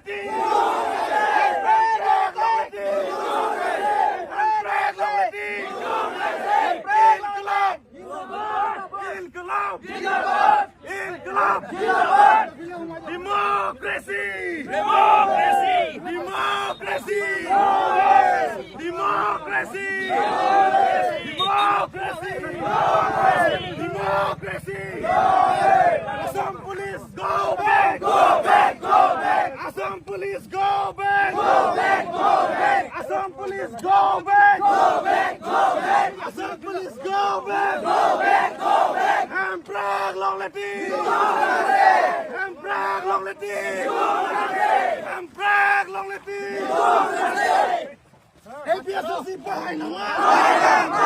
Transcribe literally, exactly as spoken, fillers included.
Hemprek longle ti! Hemprek longle ti! Hemprek longle ti! Inkilab! Inkilab! Inkilab! Democracy! Democracy! Democracy! Democracy! Democracy! Democracy! Assam Police, go back! Go back! Go back! Assam Police, go back! Go back! Go back! Assam Police, go back! Go back! Go back! Assam Police, go back! Go back! Go back! Hemprek longle ti! Hemprek longle ti! Hemprek longle ti! A P S C pahai nang!